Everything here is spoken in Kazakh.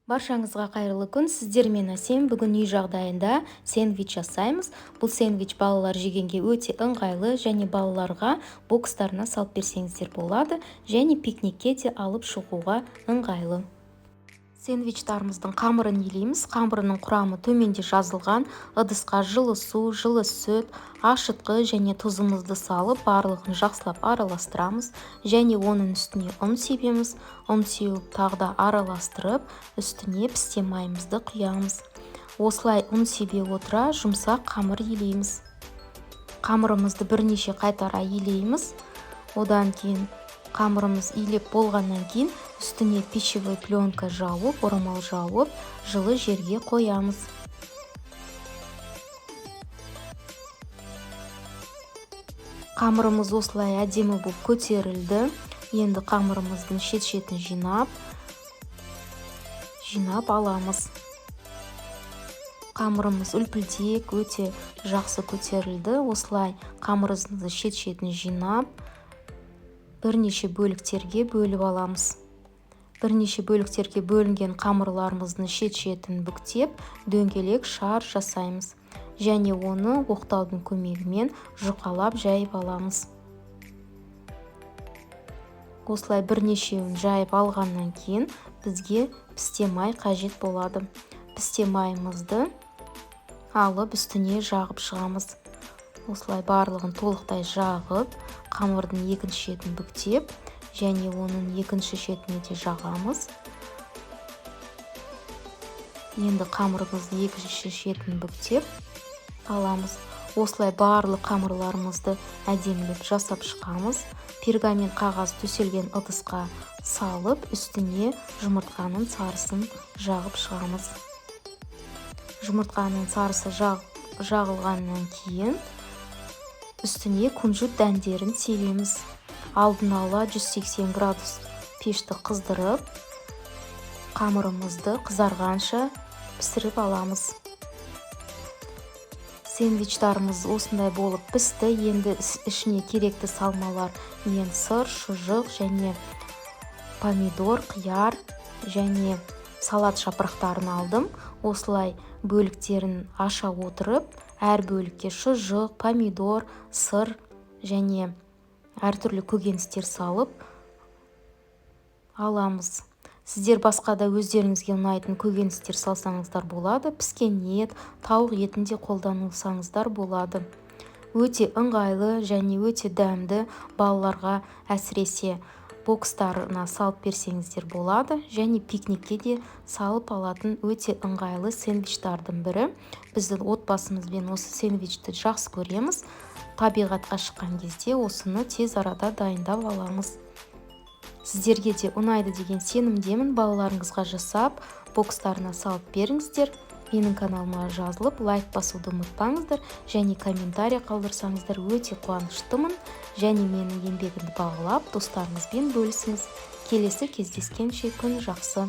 Баршаңызға қайырлы күн! Сіздермен Әсем. Бүгін үй жағдайында сэндвич жасаймыз. Бұл сэндвич балалар жегенге өте ыңғайлы және балаларға бокстарына салып берсеңіздер болады және пикникке де алып шығуға ыңғайлы. Сэндвичтарымыздың қамырын илейміз. Қамырының құрамы төменде жазылған. Ыдысқа жылы су, жылы сүт, ашытқы және тұзымызды салып, барлығын жақсылап араластырамыз және оның үстіне ұн себеміз. Ұн сеуіп, тағы да араластырып, үстіне пісте майымызды құямыз. Осылай ұн себе отыра жұмсақ қамыр илейміз. Қамырымызды бірнеше қайтара илейміз. Одан кейін қамырымыз илеп болғаннан кейін үстіне пищевой пленка жауып, орамал жауып, жылы жерге қоямыз. Қамырымыз осылай әдемі болып көтерілді. Енді қамырымыздың шет-шетін жинап аламыз. Қамырымыз үлпілдек, өте жақсы көтерілді. Осылай қамырымызды шет-шетін жинап, бірнеше бөліктерге бөліп аламыз. Бірнеше бөліктерге бөлінген қамырларымыздың шет-шетін бүктеп, дөңгелек шар жасаймыз және оны оқтаудың көмегімен жұқалап жайып аламыз. Осылай бірнешеуін жайып алғаннан кейін бізге пісте май қажет болады. Пісте майымызды алып, үстіне жағып шығамыз. Осылай барлығын толықтай жағып, қамырдың екінші шетін бүктеп және оның екінші шетіне де жағамыз. Енді қамырымыздың екінші шетін бүктеп аламыз. Осылай барлық қамырларымызды әдемілеп жасап шығамыз. Пергамент қағаз төселген ыдысқа салып, үстіне жұмыртқаның сарысын жағып шығамыз. Жұмыртқаның сарысы жағылғаннан кейін үстіне кунжут дәндерін себеміз. Алдын ала 180 градус пешті қыздырып, қамырымызды қызарғанша пісіріп аламыз. Сэндвичтарымыз осындай болып пісті. Енді ішіне керекті салмалар мен сыр, шұжық және помидор, қияр және салат жапырақтарын алдым. Осылай бөліктерін аша отырып, әр бөлікке шұжық, помидор, сыр және әртүрлі көкөністер салып аламыз. Сіздер басқа да өздеріңізге ұнайтын көкөністер салсаңыздар болады. Піскен ет, тауық етін де қолдансаңыздар болады. Өте ыңғайлы және өте дәмді, балаларға әсіресе бокстарына салып берсеңіздер болады және пикникке де салып алатын өте ыңғайлы сэндвичтардың бірі. Біздің отбасымызбен осы сэндвичті жақсы көреміз. Табиғатқа шыққан кезде осыны тез арада дайындап аламыз. Сіздерге де ұнайды деген сенімдемін. Балаларыңызға жасап, бокстарына салып беріңіздер. Менің каналыма жазылып, лайк басуды ұмытпаңыздар және комментарий қалдырсаңыздар өте қуаныштымын. Және менің еңбегімді бағалап, достарыңызбен бөлісіңіз. Келесі кездескенше күн жақсы.